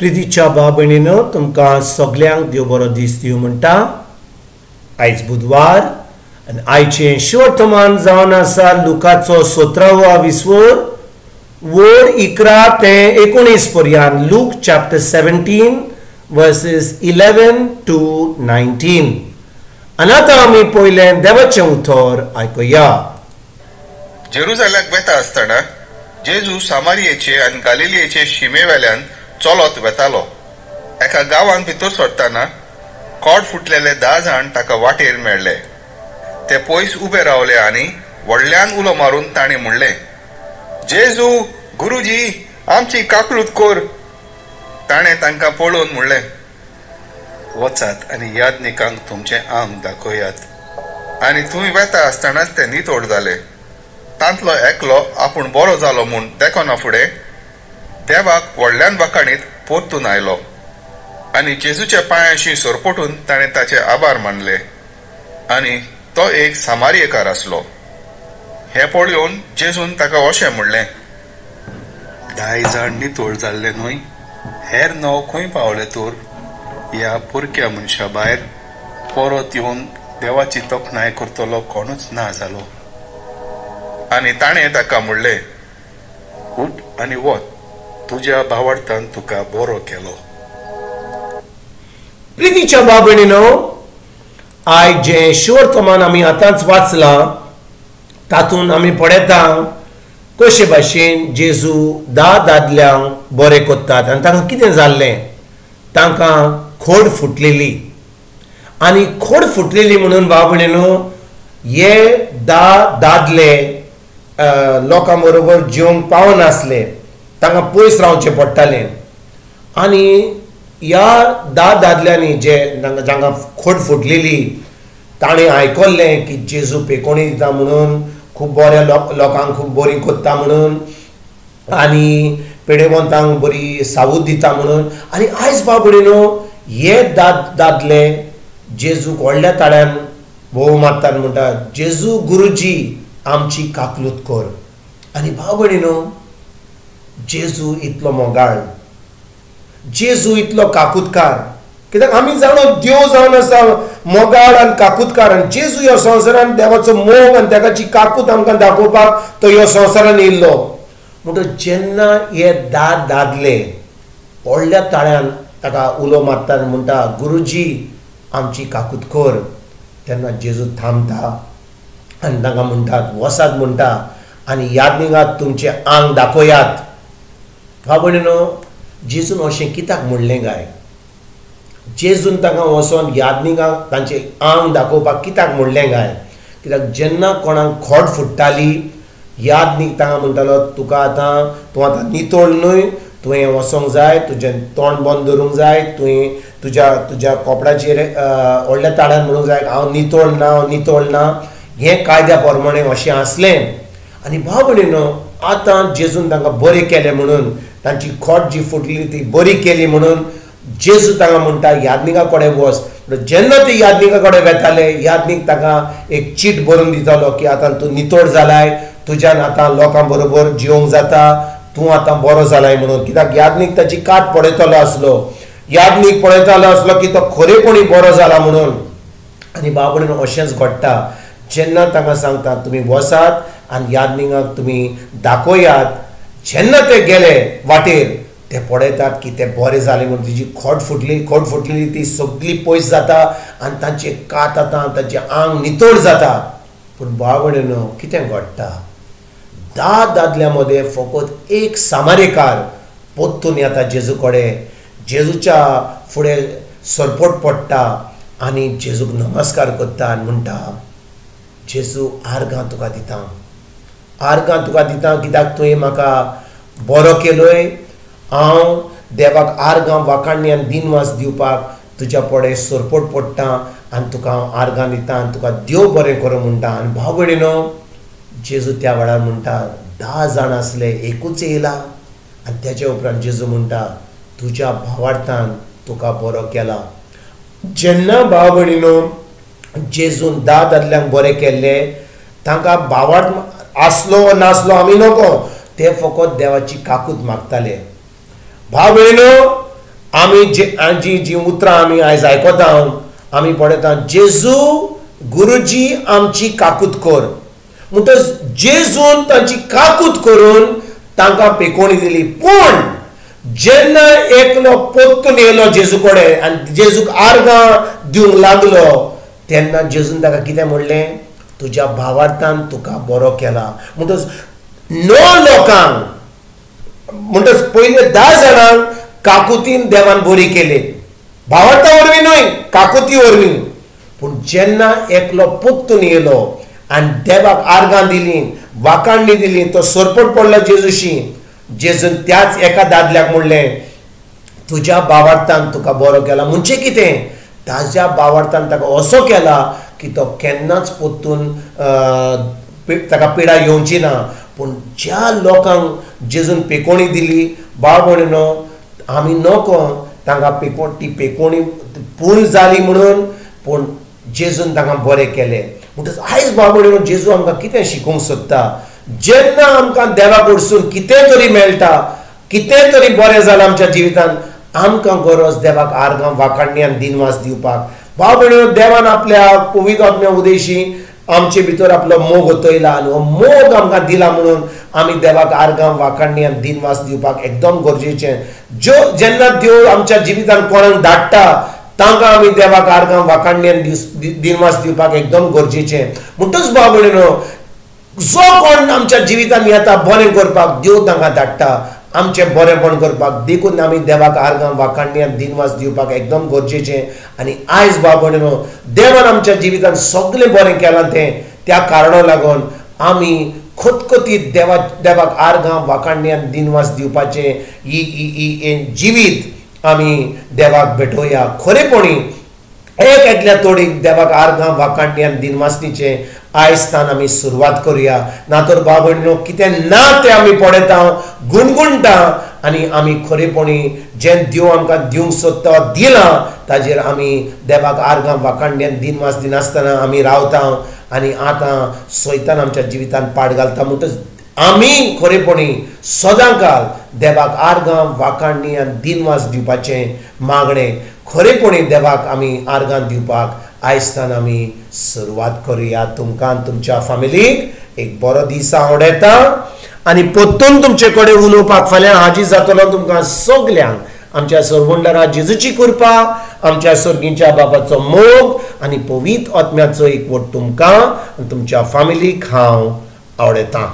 प्रितीच्या भाव भयणीनो, तुमकां सगल्यांक देव बरो दीस दिवं म्हणटा। आयज बुधवार आनी आयचें शिवर्तमान जावन आसा लुकाचो 17वो विस्वर वोर 11 ते 19 पर्यंत। Look chapter 17 versus 11 to 19। आनी आतां आमी पयलें देवाचें उतर आयकुया। जेरुजाल्याक वेता आसतना जेजू सामारियेचे आनी गालिलियेचे शिमे वेल्यान चलत वेतालो। एका गांवान भितर सरतना कोड फुटलेले 10 जाण ताका वाटेर मेळ्ळे। ते पयस उबे रावले आनी व्हडल्यान उलो मारून ताणें म्हणलें, जेजू गुरुजी, आमची काकळूत कर। ताणें तांकां पळोवन म्हणलें, वचात आनी याज्ञिकांक तुमचें आंग दाखयात। आनी थंय वेता आसतनाच ते नितळ जाले। तांतलो एकलो आपूण बरो जालो म्हूण देखना फुडें देवाक व्हडल्यान वाखाणीत परतून आयलो आनी जेजूच्या पांयांशी सरपटून ताणें ताचे आभार मानले। आनी तो एक सामारियेकार आसलो। हें पळोवन जेजून ताका अशें म्हणलें, 10 जाण नितळ जाल्ले न्हय, हेर 9 खंय पावले तर? ह्या परक्या मनशा भायर परत येवन देवाची तोखणाय करतलो कोणूच ना जालो। आनी ताणें ताका म्हणलें, उठ आनी वच, तुज्या भावार्थान तुका बरो केलो। प्रितीच्या भाव भयणीनो, आयज जें शिवर्तमान आमी आतांच वाचलां तातूंत आमी पळयता कशे भाशेन जेजू 10 दादल्यांक बरें करतात आनी तांकां कितें जाल्लें, तांकां खोड फुटलेली। आनी खोड फुटलेली म्हणून भाव भयणीनो हे 10 दादले लोकां बरोबर जेवंक पावनासले, तांकां पयस रावचें पडटालें। आनी ह्या 10 दादल्यांनी जे जांकां खोड फुटलेली ताणें आयकल्लें की जेजू पेकोणी दिता म्हणून, खूब बऱ्या लोकांक खूब बरी करता म्हणून आनी पेडेवंतांक बरी सावूद दिता म्हणून। आनी आयज भाव भयणीनो हे 10 दादले जेजूक व्हडल्या ताळ्यान भोव मारतात, म्हणटा, जेजू गुरुजी, आमची काकलूत कर। आनी भाव भयणीनो जेजू इतलो मोगाळ, जेजू इतलो काकूतकार, कित्याक आमी जाणो देव जावन आसा मोगाळ आनी काकूतकार। आनी जेजू ह्या संवसारान देवाचो मोग आनी देवाची काकूत आमकां दाखोवपाक तो ह्या संवसारान येयल्लो। म्हणटकच जेन्ना हे 10 दादले व्हडल्या ताळ्यान ताका उलो मारतात म्हणटा, गुरुजी आमची काकूत कर, तेन्ना जेजू थांबता आनी तांकां म्हणटात, वसात म्हणटा आनी याज्ञिकाक तुमचें आंग दाखयात। भाव भयणीनो जेजून अशें कित्याक म्हणलें काय? जेजून तांकां वचोन याज्ञिकाक तांचें आंग दाखोवपाक कित्याक म्हणलें काय? कित्याक जेन्ना कोणाक खोड फुट्टाली याज्ञीक तांकां म्हणटालो, तुका आतां तूं आतां नितळ न्हय, तुवें वचोंक जाय, तुजें तोंड बंद दवरूंक जाय, तुवें तुज्या तुज्या कोपडाचेर व्हडल्या ताळ्यान म्हणूंक जाय हांव नितळ ना, हांव नितळ ना। हें कायद्या प्रमाणें अशें आसलें। आनी भाव भयणीनो आतां जेजून तांकां बरें केलें म्हणून, तांची खोट जी फुटली ती बरी केली म्हणून जेजू तांकां म्हणटा याज्ञिका कडेन वच। जेन्ना ते याज्ञिका कडेन वेताले याज्ञीक तांकां एक चीट बरोवन दितालो की आतां तूं नितळ जालाय, तुज्यान आतां लोकां बरोबर जिवंक जाता, तूं आतां बरो जालाय म्हणून। कित्याक याज्ञीक ताची कात पळयतलो आसलो, याज्ञीक पळयतालो आसलो की तो खरेपणी बरो जाला म्हणून। आनी भाव भयणीनो अशेंच घडटा, जेन्ना तांकां सांगता तुमी वसात आनी याज्ञिकाक तुमी दाखयात, जेन्ना ते गेले वाटेर ते पळयतात की ते बरे जाले म्हणून, तिजी खोट फुटली, खोट फुटलेली ती सगळी पयस जाता आनी तांचे कात आतां तांचें आंग नितळ जाता। पूण भाव भयणीनो कितें घडटा, 10 दादल्यां मदें फकत एक सामारेकार परतून येता जेजू कडेन, जेजूच्या फुडें सरपट पडटा आनी जेजूक नमस्कार करता आनी म्हणटा, जेजू आर्गां तुका दिता, आर्गां तुका दिता, कित्याक तुवें म्हाका बरो केलोय, हांव देवाक आर्गां वाखाणणी आनी दिनवास दिवपाक तुज्या फुडें सरपट पडटा आनी तुका हांव आर्गां दिता आनी तुका देव बरें करूं म्हणटा। आनी भाव भयणीनो जेजू त्या वेळार म्हणटा, 10 जाण आसले एकूच येयला। आनी तेच्या उपरांत जेजू म्हणटा, तुज्या भावार्थान तुका बरो केला। जेन्ना भाव भयणीनो जेजून 10 दादल्यांक बरें केल्ले, तांकां भावार्थ आसलो नासलो आमी नको, ते फकत देवाची काकूत मागताले। भाव भयणीनो, आमी जी जी उतरां आमी आयज आयकता आमी पळयता जेजू गुरुजी आमची काकूत कर. म्हणटच जेजून तांची काकूत करून तांकां पेकोवणी दिली. पूण जेन्ना एकलो पोत्तून येयलो जेजू कडेन आनी जेजूक आर्गां दिवंक लागलो तेन्ना जेजून ताका कितें म्हणलें, तुज्या भावार्थान तुका बरो केला. म्हणटच 9 लोकांक, म्हणटच पयले 10 जाणांक काकुतीन देवान बरी केली, भावार्था वरवीं न्हय, काकुती वरवीं. पूण जेन्ना एकलो पोत्तून येयलो आनी देवाक आर्गां दिली, वाकांडी दिली, तो सरपट पडलो जेजूशी. जेजून त्याच एका दादल्याक म्हणलें तुज्या भावार्थान तुका बरो केला. म्हणजे कितें, ताज्या भावार्थान ताका असो केला की तो केन्नाच पोत्तून ताका पिडा येवची ना. पूण ज्या लोकांक जेजून पेकोवणी दिली, भाव भयणीनो आमी नको तांकां ती पेकोवणी पूर्ण जाली म्हणून, पूण जेजून तांकां बरें केलें. म्हणटच आयज भाव भयणीनो जेजू आमकां कितें शिकोवंक सोदता, जेन्ना आमकां देवा कडसून कितें तरी मेळटा, कितें तरी बरें जालां आमच्या जिवितांत, आमकां गरज देवाक आर्गां वाखाणणी आनी दिनवास दिवपाक. भाव भयणीनो देवान आपल्या पवित्र आत्म्या उदेशी आमचे भितर आपलो मोग ओतयला आनी हो मोग आमकां दिला म्हणून आमी देवाक आर्गां वाखाणणी आनी दिनवास दिवपाक एकदम गरजेचें. ज्यो जेन्ना देव आमच्या जिवितांत कोणाक धाडटा तांकां आमी देवाक आर्गां वाखाणणी आनी दिनवास दिवपाक एकदम गरजेचें. म्हणटच भाव भयणीनो जो कोण आमच्या जिवितांत येता बरें करपाक, देव तांकां धाडटा आमचें बरेंपण करपाक. देखून आमी देवाक आर्गां वाखाणणी आनी दिनवास दिवपाक एकदम गरजेचें. आनी आयज भाव भयणीनो देवान आमच्या जिवितांत सगळें बरें केलां तें त्या कारणाक लागून आमी खतखतीत देवाक आर्गां वाखाणणी आनी दिनवास दिवपाचें ही जिवीत आमी देवाक भेटोवया. खरेपणी एक एकल्या तोडीक देवाक आर्गां वाखाणणी आनी दिनवासणीचें आयज तान आमी सुरवात करुया. ना तर भाव भयणीनो कितें ना तें आमी पळयता, गुणगुणटा आनी आमी खरेपणी जें देव आमकां दिवंक सोदता दिलां ताजेर आमी देवाक आर्गां वाखाणणी आनी दिनवास दिनासतना आमी रावता आनी आतां सैतान आमच्या जिवितांत पाड घालता. म्हणटच आमी खरेपणी सदांकाल देवाक आर्गां वाखाणणी आनी दिनवास दिवपाचें मागणें खरेपणी देवाक आमी आर्गां दिवपाक आयज तान आमी सुरवात करुया. तुमकां आनी तुमच्या फामिलीक एक बरो दीस आवडटा आनी पोत्तून तुमचे कडेन उलोवपाक फाल्यां हाजीर जातलो. तुमकां सगल्यांक आमच्या सरवंडरा जेजूची कृपा, आमच्या सर्गीच्या बाबाचो मोग आनी पवित्र आत्म्याचो एकवट तुमकां आनी तुमच्या फामिलीक हांव आवडटा.